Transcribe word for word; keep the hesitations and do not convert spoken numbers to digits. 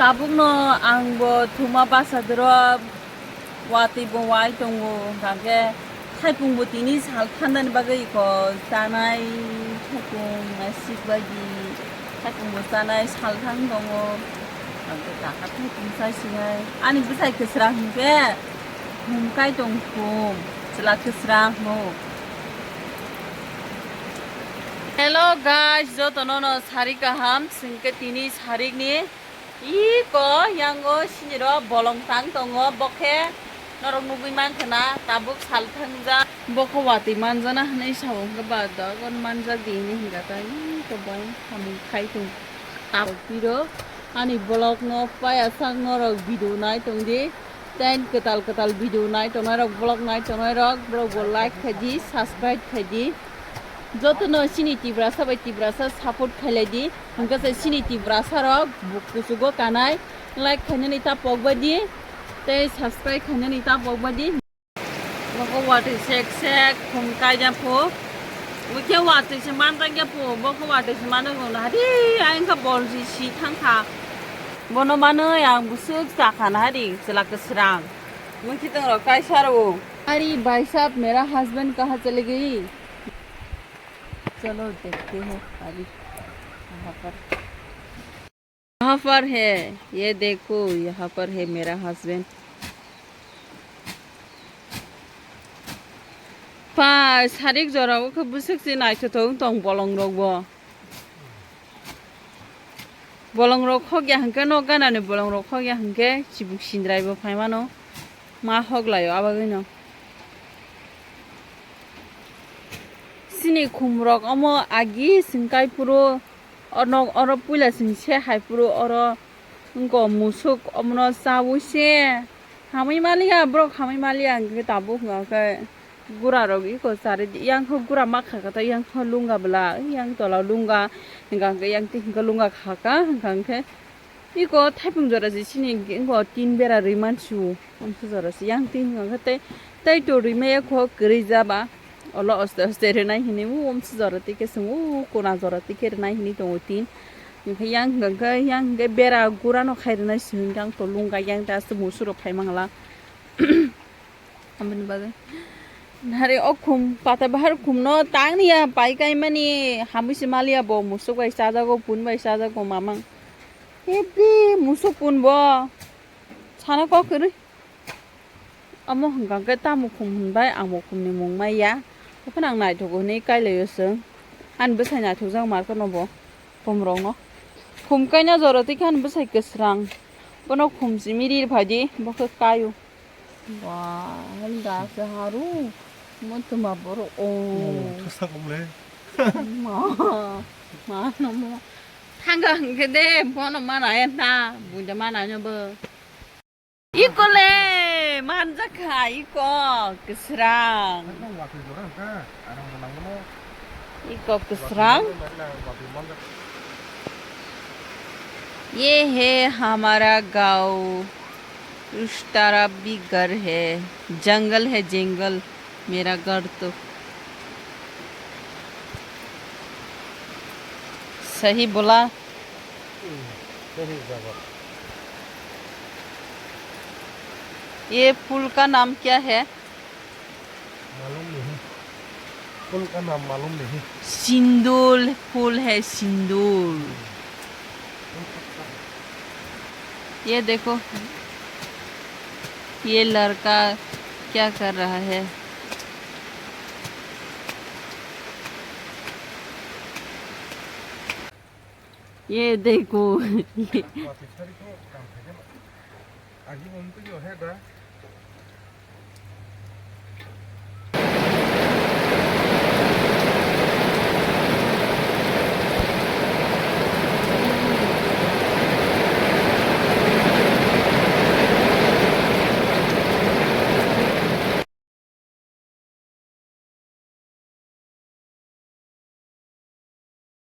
Tabukno angbo thuma basa doro watwi bo wai tongo, hwnkha khe thaipungbo tini sal thandani bagwi iko chanai, thaipung naisik bai di, thaipungbo chanai sal thang tongo, hwnkha khe taka thaipung chai sinai. Ani bwsai kwsra hwnkhe humkai tong thum, chwla kwsra hwno. Hello guys, jotono no sari kaham, chwngkhe tini sarikni iko yango siniro bolong tang tongo, bokhe norok nugwi mankha na tabuk sal thangjak. Bokhe watwi manjana hwnwi sao hwnkhe ba dogon manjak di hwnwi hwnkha ta iko bai hamung khai tong. Tabuk piro ani vlog no paya sak norok video nai tong di. Ten kwtal kwtal video nai tongnai rok, vlog nai tongnai rok, borok bo like khai di, subscribe khai di. Joto no chini Tiprasa bai Tiprasa support khai lai di. Hwnkhe se chini Tiprasa rok bo kuchugo kanai, like khainani ta pokbai di, tei subscribe khainani ta pokbai di. Bokhe watwi sek sek khum kaijak phu. Bokhe watwi se manjak ya phu. Bokhe watwi se manjak phu. Hari ayang kha bol si si thang kha. Bono manwi ang bwswk cha kha na hari chwla kwswrang. Mui khitwng rok kaisa rw. Hari bhai sahab, mera husband kaha chale gayi? Chalo dekhte hain abhi kaha par. कहाँ पर है? ये देखो, यहाँ पर है मेरा husband. Pa, sarik jora o khe bwswk se naithothok wng tong bolong rok bo. Bolong rok khok ya hwnkhe, nok ganani bolong rok khok ya hwnkhe chibuk sindrai bo phai mano. Ma hok lai o abagwi no. Chini khum rok omo agi singkai phuru. Ono, oro puila sing se hai phuru oro wngko musuk omono chaui se hamui maliya, borok hamui maliya hwnkhe tabuk hwnkha khe gura rok iko chari di, yang khe gura ma kha khe ta yang khe lunga bwla, yang tola lunga hwnkha khe yang twi hwnkhe lunga kha kha hwnkha khe iko thaipung jora se chini wngko tin bera rwi mansu. Amsa jora se yang twi hwnkha khe tei, tei to rwi maya kho kwrwi ja ba. Olo oste oste rwnai hinwi o amsa jora twi khe chwng o kona jora twi khe rwnai hinwi tongo tin. Hwnkhe yang hwnkha khe yang hwnkhe bera gura no khai rwnai se hwnkhe ang to lunga yang ta aswk musuk rok phai mangla. Aboni bagwi nari o khum pata bahar khum no tang ya pai kai mani hamui se maliya bo musuk bai chajago pun bai chajago mamang. Heavy musuk pun bo. Sana kok kwrwi. Omo hwnkha khe tamo khum hwnbai, ang bo khumni mung maya. Haphano ang naithogo hwnwi kailaio chwng. Ani bwsai naithokjak market no bo khum rokno. Khum kaina jora twi khe ani bwsai kwsrang. Bono khum simi ri phai di, bo khe kaio. Ba, da se haru. Mo tuma borok o. Thusa kom le. Ma, ma no mo. Thanga hwnkhe de, bono mana ya na, buja mana no bo. Iko le, manjakha, iko, kwsrang. Iko kwsrang. ये है हमारा गांव, उस तरफ भी घर है, जंगल है, जंगल। मेरा घर तो सही बोला। हम्म, सही जगह। ये फूल का नाम क्या है? मालूम नहीं। फूल का नाम मालूम नहीं। सिंदूल फूल है, सिंदूल। ये देखो, ये लड़का क्या कर रहा है? ये देखो, ये